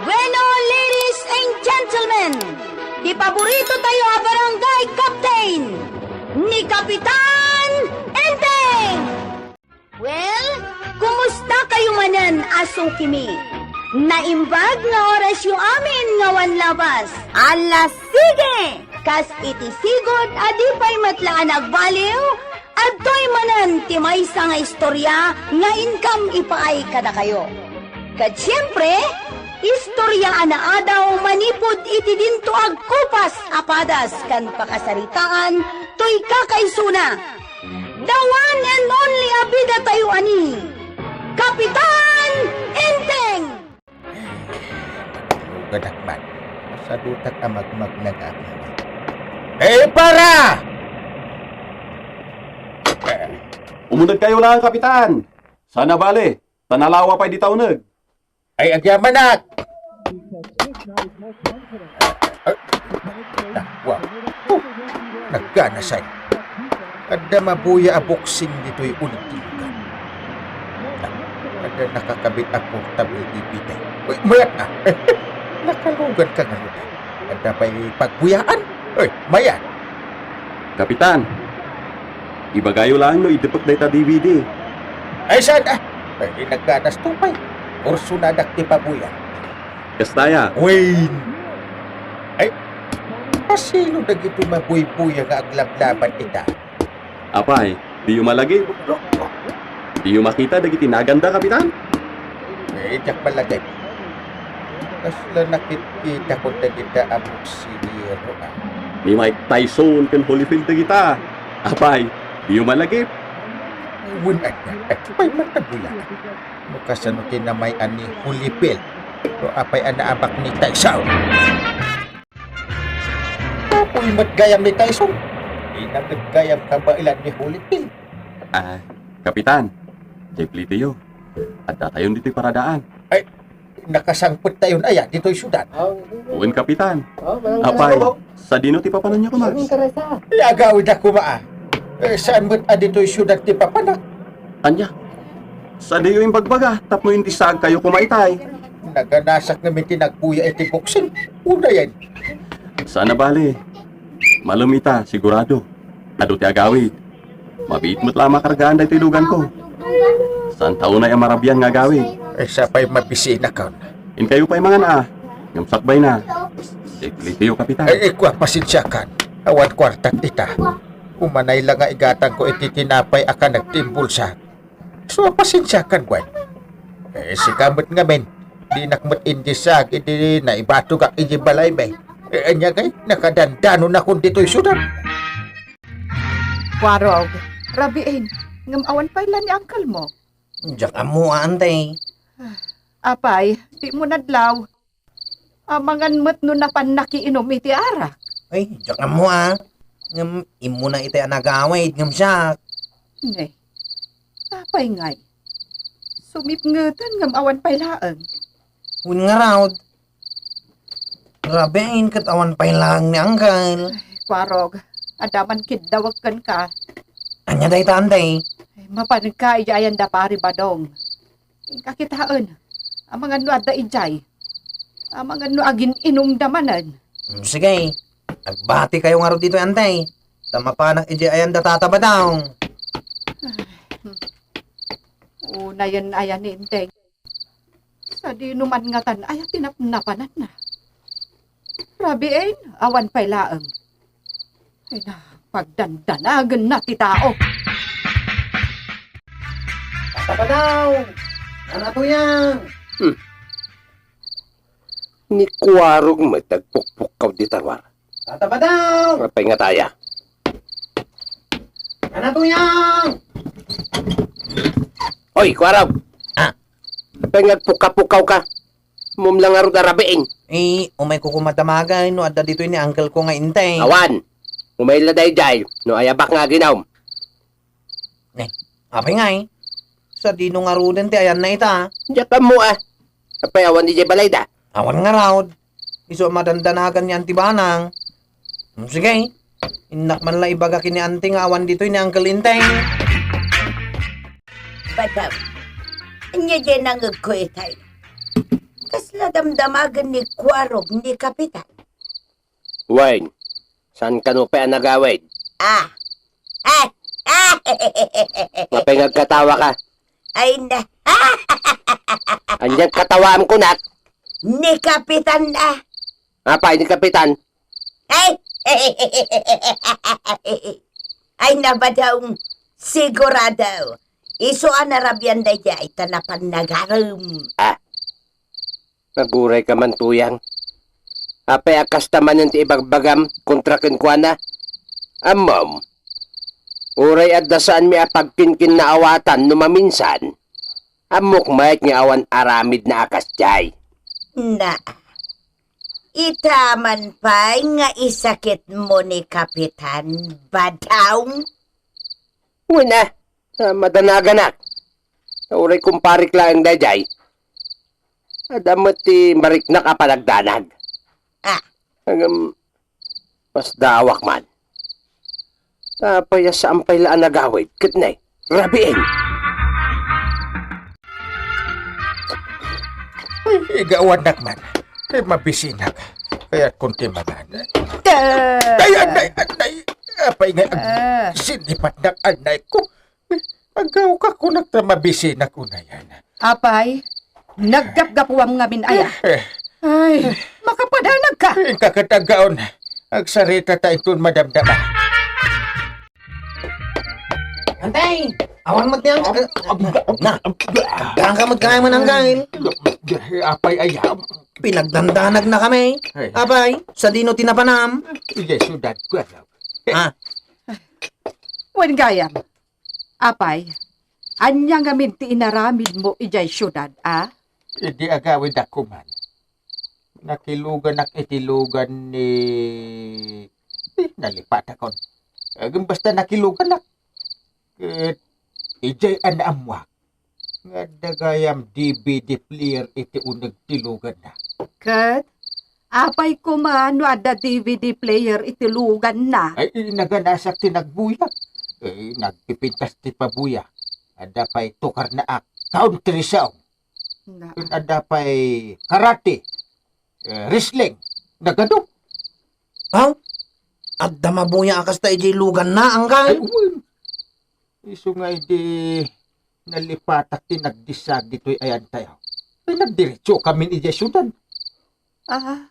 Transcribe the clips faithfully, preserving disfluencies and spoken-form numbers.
Bueno, ladies and gentlemen, ti paborito tayo a barangay captain, ni Kapitan Enteng! Well, kumusta kayo manen a sukimi? Naimbag nga orasyo amin nga awan labas. Ala, sige! Kas iti sigud a di pay met la a nagbaliw, adtoy manen ti maysa nga istorya nga inkam ipaay kadakayo. Ket siempre, istorya a naadaw manipud iti dinto agkupas a padas ken pakasaritaan toy kakaisuna. The one and only a bida tayo a ni Kapitan Enteng! Gadak man. Sadutak a magmagna nga agiman. Eh, para! Umuneg kayo lang, Kapitan. Sana bale, ta nalawa pay di tauneg. Ay, agyamanak! Ay, na, wow. Oh, nagganasay. Adda mabuya a boxing ditoy uneg ti lugar. Na, adda nakakabit a portable T V tayo. Uy, mayat na. Nakalugan ka nga lugar. Adda pay pagbuyaan. Uy, mayat. Kapitan, ibagayo laeng no idepek dayta D V D. Ay, saan, ah? Ay, nagkanas to pay. Kursunadak ti pabuya. Kastaya. Wayne! Ay, asino dagiti mabuybuya nga aglablaban ita? Apay, diyo malagip? Diyo makita dagiti naganda, Kapitan? Eh, diak malagip. Kasla nakitkitak dagita a boksingero, ah. Ni Mike Tyson ken Holyfield dagita. Apay, diyo malagip? Wen, ay, ay, ay, pay, matagula. No kasano ti namay-an ni Holyfield? No apay a naabak ni Tyson? Apoy met gayam ni Tyson. Inagid gayam kabaelan ni Holyfield. Ah, Kapitan, diay plitiyo. Adda tayon ditoy paradaan. Ay, nakasangpet tayon aya ditoy siudad. Wen, Kapitan. Apay, sadino ti papananyo koma? Ay, agawid a koma, ah. Eh, saan met a ditoy siudad ti papanak? Ania? Sadiyo imbagbaga tapno indisaagkayo koma itay. Naganasak ngamin ti nagbuya iti boksing. Unayen. Saan a bale. Malem ita, sigurado. Adu ti agawid. Mabiit met la a makargaan daytoy luganko. Saan ta unay a marabian nga agawid. Ay, sa pay mabisinakon. Inkayo pay mangan a. Ngem sakbay na. Diay plitiyo, Kapitan. Ay, ikua, pasensiakan. Awan kuartak ita. Umanay la nga igatangko iti tinapay a kanag ti imbulsak. So, pasensiakan, Gwen. Eh, sika met ngamin, dinak met indisaag idi naibatogak iti balaymi. Eh, ania ngay, nakadandanonakon ditoy siudad. Warog, rabiin, ngem awan pay la ni uncle mo. Diak ammo, ante. Apay, dimo nadlaw. Amangan met no napan nakiinum iti arak. Ay, diak ammo, ah. Ngem immuna itay a nagawid, ngem siak. Ne, apay ngay? Sumipngeten ngem awan pay laeng. Wen ngarud. Rabiin ket awan pay laeng ni Angkel. Ay, Kwarog, adda man kiddawek kenka. Ania dayta, ante? Ay, mapanka idiay ayan da Pari Badong. Inka kitaen, amangan no adda idiay. Amangan no agin-inumda manen. Mm, sige. Agbatikayo ngarud ditoy, ante. Ta mapanak idiay ayan da Tata Badong. Unayen aya ni Enteng. Sadino man ngatan aya ti napnapananna? Rabiin, awan pay laeng. Ay na, pagdandanagenna ti tao. Tata Badong! Nanatuyang! Hmm. Ni Kwarog met agpukpukkaw dita ruar. Tata Badong! Apay nga taya? Nanatuyang! Oy, Kwarog! Ah? Apay nga agpukkapukkawka? Ammom la ngarud a rabiin. Eh, umayko koma damagen no adda ditoy ni uncle ko nga Enteng. Awan. Umay la daydiay no ayabak nga aginum. Ne, apay ngay? Sadino ngaruden ti ayanna ita? Diak ammo, ah. Apay awan idiay balayda? Awan ngarud. Isu a madandanagan ni Auntie Banang. Hmm, sige. Innak man la ibaga ken ni Auntie nga awan ditoy ni Uncle Enteng. Badong, ania diay nangngegko itay? Kasla damdamagen ni Kuarog ni Kapitan. Wen, saan kano pay a nagawid? Ah. Ah. Ah. Apay nga agkatawa ka? Ay na. Ania katawaam kunak? Ni Kapitan, ah. Apay ni Kapitan? Ay! Ay, nabadaw. Sigurado. Isu a narabian daydiay ta napan nagarem. Ah, naguray ka man, Tuyang. Apay a kasta manen ti ibagbagam kontra kenkuana? Ammom, uray adda saanmi a pagkinkinnaawatan no maminsan, ammok met nga awan aramidna a kasdiay. Na, ita man pay nga isakitmo ni Kapitan, badaw? Wen a, ah, madanaganak. Uray kumparik laeng daydiay. Adda met ti mariknak a panagdanag. Ah. Ngem, masdaawak man. Apay a saan pay la a nagawid ket ne, rabiin. Ay, igawannak man. Ay, mabisinak. Kayatkon ti mangan. Ay, anay, anay. Apay nga ag-, Ah. sinipatnak, anay ko. Agaw ka kunak ta mabisinak unayan. Apay, naggapgapuam ngamin aya. Eh. Ay, makapadanag ka. Inka ket agaon. Agsarita ta inton madamdama. Antay, awan met ti ang-, na, agka met kaya man, Anggail. Apay aya. Pinagdandanag na kami. Ay. Apay, sadino ti napanam? Idiay siudad, kuarog. Ah. Wen gayam. Apay, ania ngamin ti inaramidmo idiay siudad, a? Idi agawidak koman, nakiluganak iti lugan ni, eh, nalipatakon. Agem basta nakiluganak. Ket idiay a naammoak nga adda gayam D V D player iti uneg ti luganna. Ket apay koma no adda D V D player iti luganna? Ay, naganasak ti nagbuya. Eh, nagpipintas ti pabuya. Adda pay tukarna a country song. Na. Ken adda pay karate, eh, wrestling, nagadu. Aw, adda mabuya a kasta idiay luganna, Anggail? Ay, wen. Isu nga idi nalipatak ti nagdisag ditoy ayantayo, ay, nagdiretso kamin idiay siudad. Ah,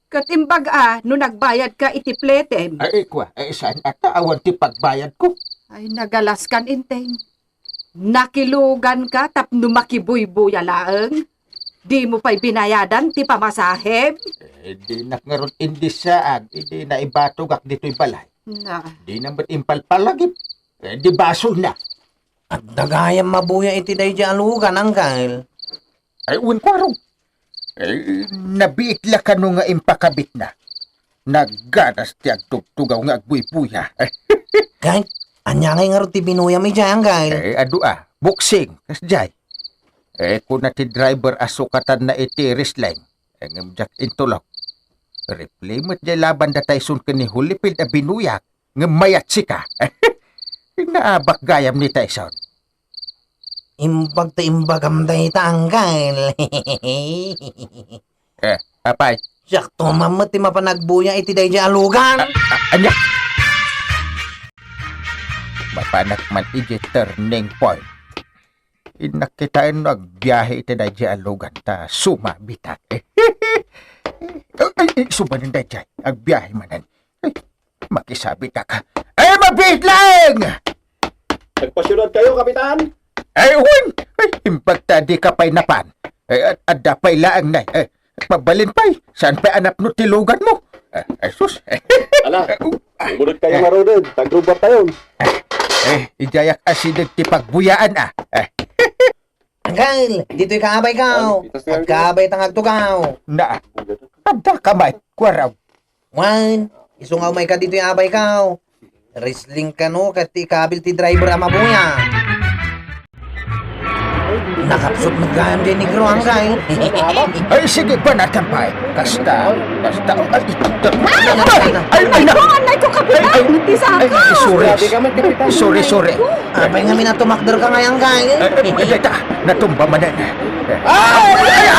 ket imbag a no nagbayadka iti pletem? Ay, kua, ay, saan ata, awan ti pagbayadko. Ay, nagalaskan, Enteng. Nakiluganka tapno makibuybuya laeng? Dimo pay binayadan ti pamasahem? Eh, dinak ngarud indisaag, idi naibatogak ditoy balay. Na. Dina met impalpalagip. Eh, di basolna. Adda gayam mabuya iti daydiay a lugan, Anggail. Ay, wen, kuarog. Eh, nabiit la kano nga impakabitna. Nagganas ti agtugtugaw nga agbuybuya. Kay, ania ngay ngarud ti binuyam idiay, Anggail? Eh, adu a, boxing, kasdiay. Eh, kuna ti driver a sukatanna iti wrestling. Eh, ngem diak intulok. Replay met diay laban da Tyson ken ni Holyfield a binuyak, ngem mayat sika. Naabak gayam ni Tyson. Imbag ta imbagam dayta, Anggail. Eh, apay? Siakto man met ti mapan agbuya iti daydiay a lugan. A-, a-, ania? Mapanak man idiay turning point. Innak kitaen no agbiahe iti daydiay a lugan ta sumabitak. Ay, ay, subanen daydiay. Agbiahe manen. Ay, makisabitak. Ay, mabiit laeng! Nagpasyudad kayo, Kapitan? Ay, wen! Ay, imbag ta dika pay napan. Ay, ad-, adda pay laeng, nay. Ay, mabalin pay. Saan pay a napno ti luganmo? Ay, ay, sus. Ala, ay, uh, ah, umunod kayo ah, ngaruden. Tagrubat tayo. Ay, idiayak asideg ti pagbuyaan, ah. Ay. Anggail, ditoy ka, abay ka. Ay, itas nga, agkaabay ta nga agtugaw. Na, adda ka met, kuarog. Wen, isu nga umayka ditoy, abay ka. Wrestling kano ket ti ikabil ti driver a mabuya. Nakapsut met gayam diay negro, Anggail. Ay, sige, banatan pay. Kasta, kasta, ay, ay, ay, ay, ay, na. Ay, ay, ay, ay, sorry. Sorry, sorry. Apay ngamin a tumakder ka ngay, Anggail? Ay, ay, ay, ay, natumba manen. Ay, ay, ay,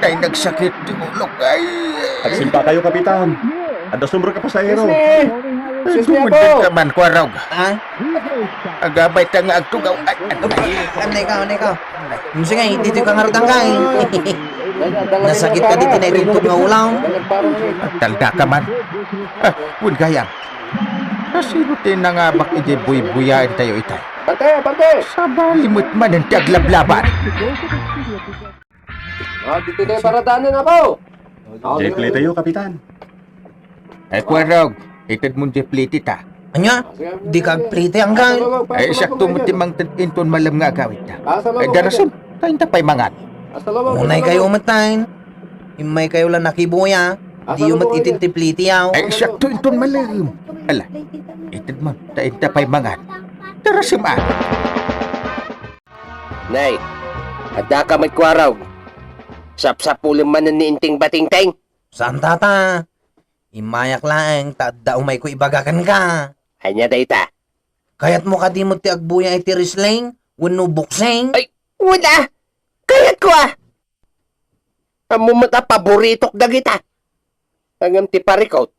Ay, nagsakit ti ulok, ay. Agsimpakayo, Kapitan. Adda sumrek a pasahero. Excuse me. Excuse me, Apo. Dumundun ka man, Kuarog. Ha? Agabay ta nga agtugaw. Ay, ano ba? Anay ka, anay ka. Hmm, sige, ditoy ka ngarud, angkay. Nasakit ka ditoy, naitudtod nga ulaw. Agtalda ka man. Ah, wen gayam. Kasino ti nangabak iti buybuyaentayo itay? Bante! Bante! Sabali met manen ti aglablaban. Ah, dito tayo paradanan, Apo. Jay play tayo, Kapitan. Ay, Kuarog, ited mo jay play ta. Ania? Di ka agplay, angkay? Ay, sakto mo ti mangted inton malem nga agawid ta. Ay, darasem, kain ta pay mangan. Unay kayo met, tay. Immay kayo lang nakibuya. Di yo met ited ti play ti yaw. Ay, sakto inton malem. Ala, ited mo, ta inta pay mangan. Darasem, ah. Nay, adda ka met, Kuarog. Sapsapulem manen ni Inting Batingting. Saan, tata? Immayak laeng ta adda umayko ibaga kenka. Ania dayta? Kayatmo kadi met ti agbuya iti wrestling wenno boxing? Ay, wen a! Kayatko a! Ammo met a paboritok dagita. Ngem ti parikut,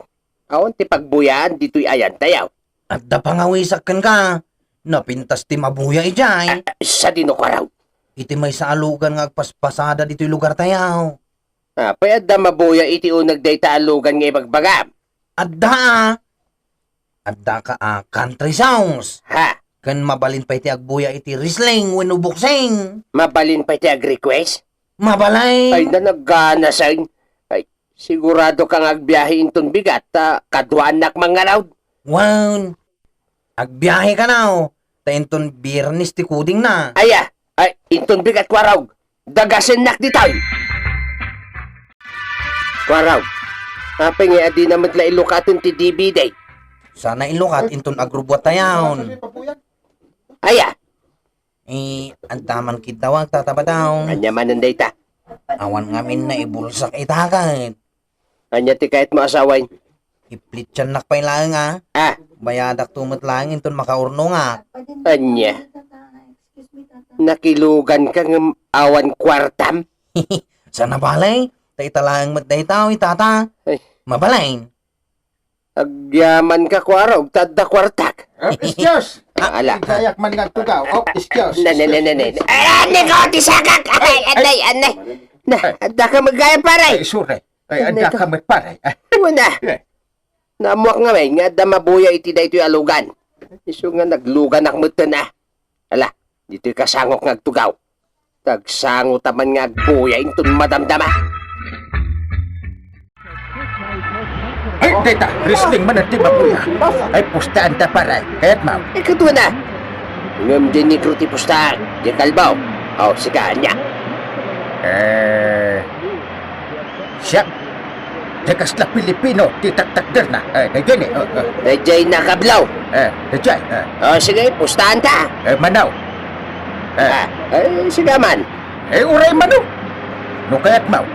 awan ti pagbuyaan ditoy ayantayo. Adda pangawisak kenka. Napintas ti mabuya idiay. Ah, sadino, Kuarog? Iti maysa a lugan nga agpaspasada ditoy lugartayo. Apay adda mabuya iti uneg dayta a lugan nga ibagbagam? Adda a. Adda ka a country songs. Ha? Ken mabalin pay ti agbuya iti wrestling wenno boxing. Mabalin pay ti ag-request? Mabalin. Ay, na nagganasen. Ay, sigurado ka nga agbiahe inton bigat, ta kaduaannak mangngalaw. Wen, agbiahe kano, ta inton Biernes ti kudingna. Aya, ay, inton bigat, Kuarog. Dagasennak ditoy. Kuarog, apay nga adina met la ilukaten ti D V D? Saan a ilukat inton agrubuattayon. Aya? Eh, adda man kidawag, Tata Badong. Ania manen dayta? Awan ngamin naibulsak ita ket. Ania ti kayatmo a sawen? Iplitsannak pay laeng a. Ah. Bayadakto met laeng inton makaurnongak. Ania? Nakiluganka ngem awan kuartam? Saan a bale, ta ita laeng met dayta, Tata. Ay. Mabalin. Agyamanka, Kuarog, ta adda kuartak. Ah, excuse! Ah, ala. Gayak man nga agtugaw. Oh, excuse. Na, na, na, na, na. Excuse, excuse. Ay, anay ko, ti sakak! Ay, anay, anay. Na, adda ka met gayam, pare. Ay, sorry. Ay, adda ka met, pare. Ay. Wala. Eh. Naammoak ngamin nga adda mabuya iti daytoy a lugan. Isu nga nagluganak metten a. Ala, ditoy kasangok nga agtugaw. Tagsango ta man nga agbuya inton madamdama. Ay, dayta, wrestling man ti mabuya. Ay, pustaanta, pare. Kayatmo? Ikaduana. Ngem di negro ti pustaak, di kalbo. O, sika, ania? Eh, siak, di kasla Pilipino ti taktakderna. Eh, daydiay ni, oh, oh. Daydiay nakablaw. Eh, daydiay, eh. O, sige, pustaanta. Eh, mano. Eh. Ah, eh, sige man. Eh, uray mano. No kayatmo.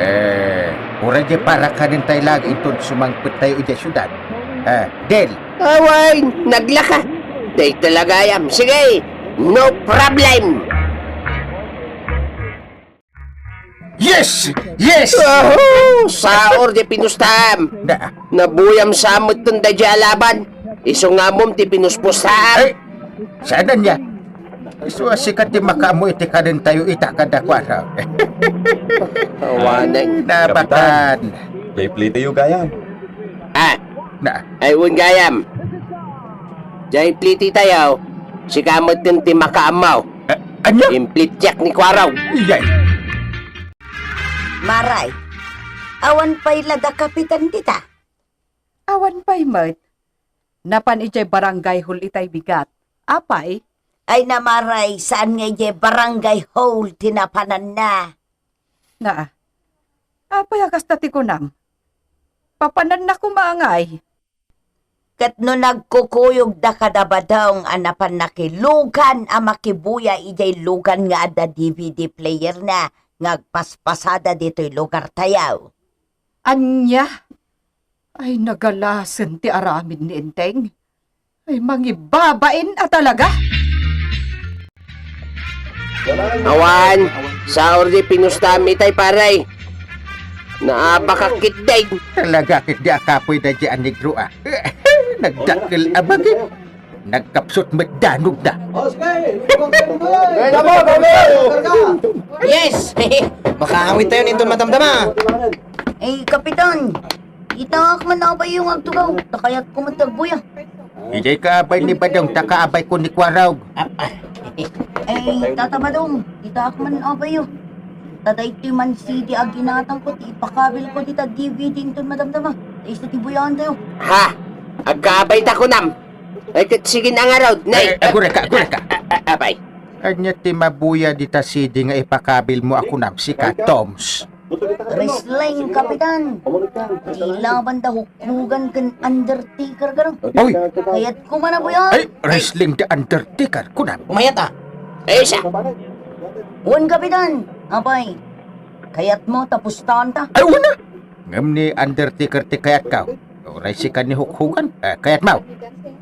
Eh, uray di para kanen tayo lagi inton sumangpet tayo idiay siudad. Eh, del. Awan, naglaka. Dayta la gayam. Sige, no problem. Yes! Yes! Aho! Saor di pinustaam. Na. Nabuyam sa metten daydiay a laban. Isu nga ammom ti pinuspustaam. Ay, saan ania? Isu a sika ti makaammo iti kanen tayo ita kadakuada. Awanen. Ay, nabakan. Kapitan, play-play tayo gayam. Ah. Na. Ay, wen gayam. Jay play ti tayo. Sika metten ti makaammo. A-, ania? Implitiak ni Kuarog. Iyay. Maray, awan pay la da kapitan dita? Awan pay met. Napan idiay barangay hall itay bigat. Apay? Ay, Maray, saan nga idiay barangay hall ti napananna? Naa. Apay a kasta ti kunam? Papananna koma ngay. Ket no nagkukuyogda kada Badong a napan nakilugan a makibuya idiay lugan nga adda D V D playerna nga agpaspasada ditoy lugartayo. Ania? Ay, nagalasen ti aramid ni Enteng. Ay, mangibabain a talaga. Awan, saur di pinustam itay, pare. Naabakak ketdi. Talaga ketdi a kapoy daydiay a negro a. Nagdakkel a bagi. Nagkapsut met danogda. Yes! Makaawit tayo nito, madamdama. Eh, Kapitan, itaak man abayyo nga agtugaw, ta kayatko met ti agbuya. Idiay kaabay ni Badong, ta kaabayko ni Kuarog. Ah, ah. Eh, Tata Badong, itaak man abayyo. Ta daytoy man C D a ginatangko ti ipakabilko dita D V D inton madamdama. Ta isu ti buyaantayo. Ha? Agkaabayta kunam? Ay, ket sige na ngarud, nay. Eh, agurayka, agurayka. Ah, ah, ah, apay. Ania ti mabuya dita C D nga ipakabilmo a kunam, sika, Toms? Wrestling, Kapitan. Ti labanda hukhugan ken Undertaker, garo. Oy! Kayatko man a buya. Ay, wrestling the Undertaker, kunam. Umayat, ah. Ay, siya. Wen, Kapitan. Apay, kayatmo ta pustaanta? Ay, wen a. Ngem ni Undertaker ti kayatko. Uray sika ni hukhugan, eh, kayatmo?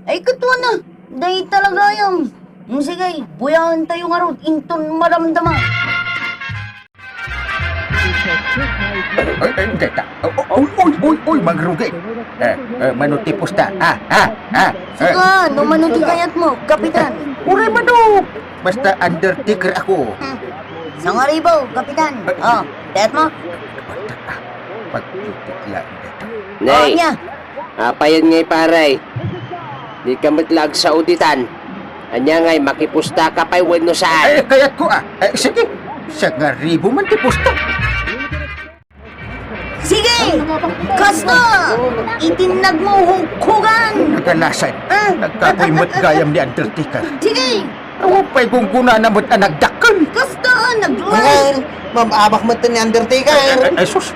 Ay, ket wen a. Dayta la gayam. Mm, sige, buyaentayo ngarud inton madamdama. Ay, ay, dayta. O, o, uy, uy, uy, uy, mangrugi. Eh, eh, mano ti pusta? Ah, ah, ah, eh. Sika, no mano ti kayatmo, Kapitan? Uray mano. Basta Undertaker ako. Hmm. Sangaribo, Kapitan. Eh. Oh, kayatmo? Pagtitikla, dayta. Nay. Oh, ania? Apayen ngay, pare. Dika met la agsauditan. Ania ngay, makipustaka pay wenno saan? Eh, kayatko, ah. Eh, sige. Sangaribo man ti pusta. Sige! Kasta! Itinnagmo hukhugan! Nagalasan. Ah? Nagkapoy met gayam ni Undertaker. Sige! Awan pay gunggonana met a nagdakkel. Kasta, naglaing. Angay, maabak met ni Undertaker. Ay, ay, ay, sus.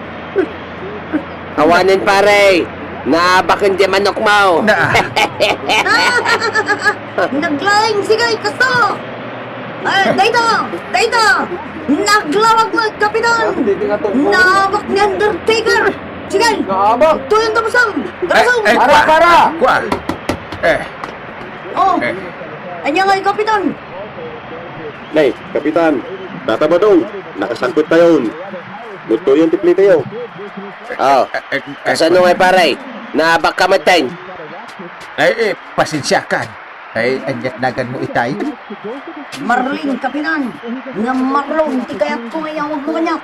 Awanen, pare. Naabaken di manokmo. Na. Naglaing, sige, kasta. Ay, dayta, dayta. Naglawag met, Kapitan. Naabak ni Undertaker. Sige. Naabak. Tuyon ta pusam. Garasong. Eh, eh, para, kua, para. Kua. Eh. Oh. Eh. Ania ngay, Kapitan? Nay, Kapitan, Tata Badong, nakasangpet tayon. Mutuyon ti plitayo. Oh, eh, eh, eh, kasano ngay, pare? Naabakka metten? Ay, eh, pasensiakan. Ay, aniat naganmo itay? Marlin, Kapitan. Nga Marlon, ti kayatko nga iyawagmo kaniak.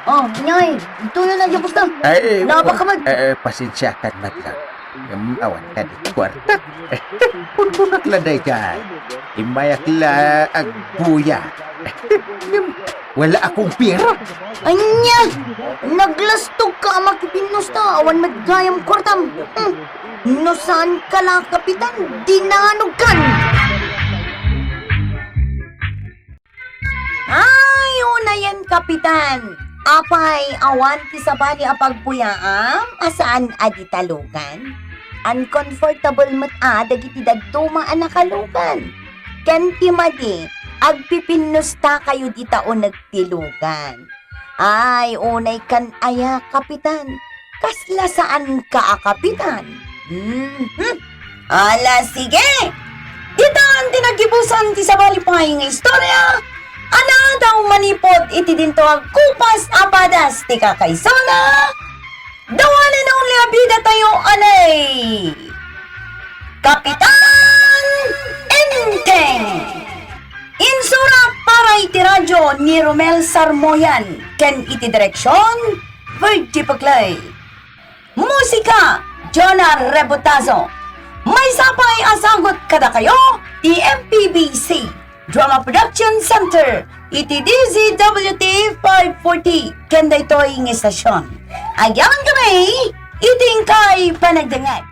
Oh, ngay, tuyon na diay pusta. Ay, eh, naabakka met. Eh, eh, pasensiakan met lang. Ngem awan kadi kuarta. Punpunak la daydiay. Immayak la agbuya. Ngem wala akong pera. Ania? Naglastogka a makipinnusta, awan met gayam kuartam. Hmm. No saanka la, Kapitan, dinanogkan. Ay, unayen, Kapitan. Apay, awan ti sabali a pagbuyaam a saan a di talugan? Uncomfortable met a dagiti dadduma a nakalugan. Ken ti madi, agpipinnustakayo dita uneg ti lugan. Ay, unay kan aya, Kapitan? Kasla saanka a kapitan? Mhm. Ala, sige! Ditan ti naggibusan ti sabali pay nga istorya a naadaw manipud iti dinto agkupas a padas ti kakaisuna, the one and only a bida tayo, anay, Kapitan Enteng! Insurat para iti radyo ni Romel Sarmoyan ken iti direksion, Virgie Peclay. Musika, Jonah Rebotazo. Maysa pay a sagut kadakayo ti M P B C Drama Production Center iti D Z W T five forty ken daytoy nga estasion. Agyamankami iti inkay panagdengngeg.